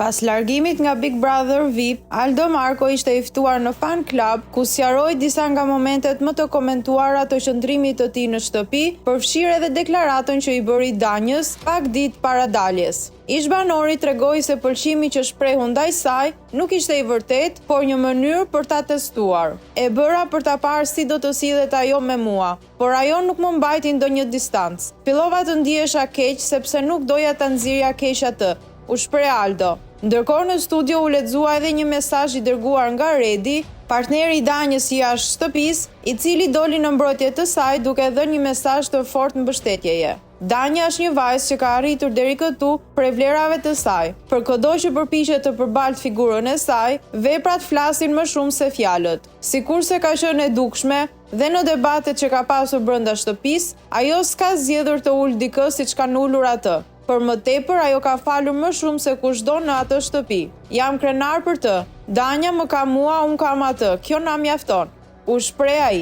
Pas largimit nga Big Brother VIP, Aldo Marko ishte i ftuar në Fan Club, ku sqaroi disa nga momentet më të komentuara të qëndrimit të tij në shtëpi, përfshirë edhe deklaratën që i bëri Danjës pak ditë para daljes. Ish-banori tregoi se pëlqimi që shprehu ndaj saj nuk ishte i vërtetë, por një mënyrë për ta testuar. E bëra për ta parë si do të sillet ajo me mua, por ajo nuk më mbajti ndonjë distancë. Fillova të ndihesha keq sepse nuk doja ta nxirrja keq atë, u shpreh Aldo. Ndërkohë në studio u lexua edhe një mesazh i dërguar nga Redi, partneri i Danjës jashtë shtëpisë, i cili doli në mbrojtje të saj duke dhënë një mesazh të fortë mbështetjeje. Danja është një vajzë që ka arritur deri këtu prej vlerave të saj. Për këdo që përpiqet të përbaltë figurën e saj, veprat flasin më shumë se fjalët. Sikurse ka qenë e dukshme dhe në debatet që ka pasur brenda shtëpisë, ajo s'ka zgjedhur të ulë dikë siç kanë ulur atë. Për më tepër, ajo ka falur më shumë se kushdo në atë shtëpi. Jam krenar për të. Danja më ka mua, unë kam atë. Kjo na mjafton. U shpreh ai.